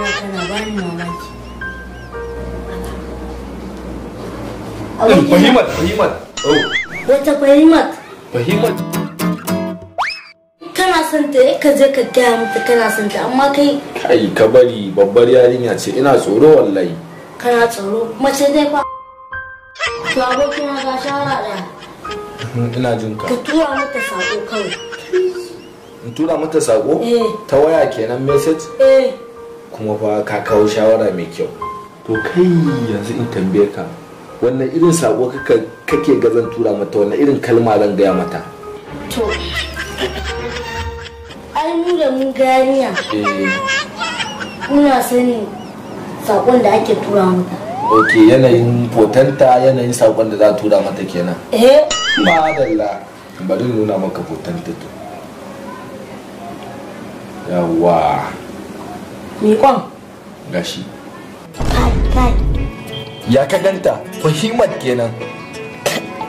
Abokina, kana bani mamaki. Fahimat, Fahimat. Oh. Wata Fahimat? Fahimat. Kana son ta, ka je ka gaya mata kana son ta, amma kai. Kai ka bari, babbar yarinya ce, ina tsoro wallahi. Kana tsoro? Mace dai fa. To abokina, ga shawara ɗaya. Ina jin ka. Ka tura mata sako kawai. In tura mata sako? Eh. Ta waya kenan, message? Eh. Kuma fa ka kawo shawara mai kyau. To kai, yanzu in tambaye ka, wannan irin sako kake ga zan tura mata, wannan irin kalma zan gaya mata? To ai mu da mun ga yarinya, muna sanin sakon da ake tura mata. Ok, yanayin fotonta, yanayin sakon da za a tura mata kenan. Eh. Madalla, bari in nuna maka fotonta. To yawa. Miƙon. Gashi. Kai, kai. Ya ka ganta? Fahimat kenan.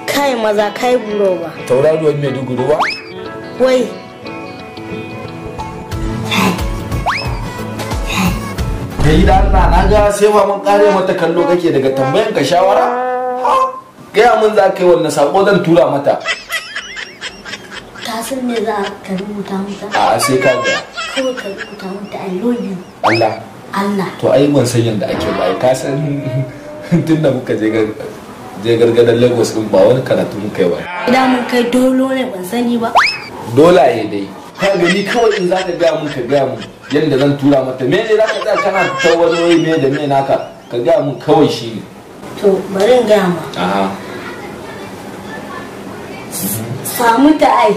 Kai maza, kai buro ba. Tauraruwar Maiduguri ba. Wai. Kai da Allah, na ga sai ba mun kare mata kallo kake daga tambayan ka shawara. Ha? Gaya mun za ka yi, wannan sako zan tura mata? Ka san me za ka rubuta mata? A, sai ka ga. Kawai ka rubuta mata "I love you". Allah? Allah. To ai ban san yadda ake ba. Ka san tunda muka je gargadar Lagos din, ba wani karatu muka yi ba. Idan mun kai dolo ne, ban sani ba. Dolaye dai. Ka gani, kawai in za ka gaya mun, ka gaya mun yadda zan tura mata. Me ne za ka tsaya kana ta wani wai me da me naka? Ka gaya mun kawai, shi ne. To bari in gaya ma. Aha. Samu ta ai.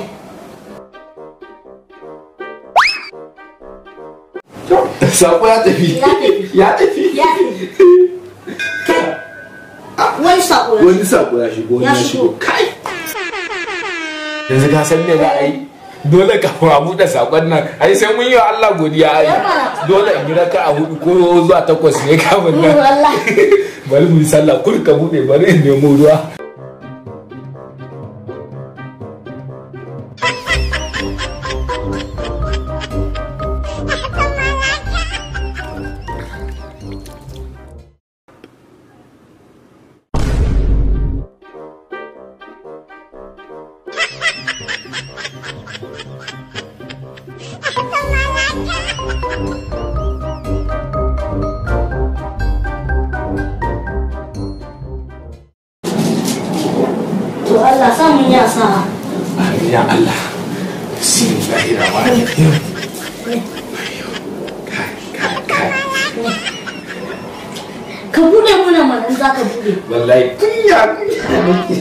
Sako ya tafi. Ya tafi. Ya tafi. Ya tafi. Wani sako ya Wani sako ya shigo, wani Ya ya shigo. shigo. Kai, yanzu ka san me za a yi? Dole kafin a buɗe sakon nan ai sai mun yi wa Allah godiya ai. Dole in yi raka a hudu ko zuwa takwas ne kafin nan. Wallahi. Bari mu yi sallah kur ka buɗe, bari in nemo ruwa. To Allah sa mun ya sa. Amin ya Allah. Bismillahirrahmanirrahim. Kai, kai, kai. Ka bude muna mana in za ka bude. Wallahi kunya kunya nake,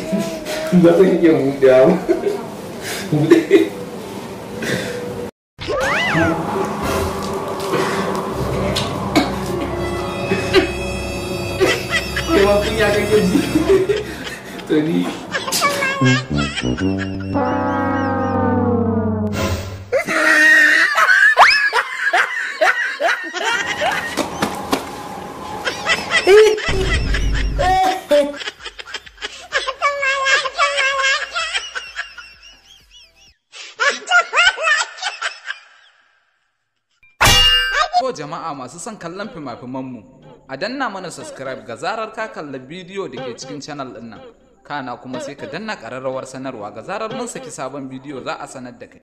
ba zan iya buɗewa ba. Buɗe. Kai ma kunya kake ji? To ni. Ko jama'a masu son kallon fima-fimanmu, a danna mana subscribe ga zarar ka kalla bidiyo da ke cikin channel ɗin nan. Kana kuma sai ka danna ƙararrawar sanarwa, ga zarar mun saki sabon bidiyo za a sanar da kai.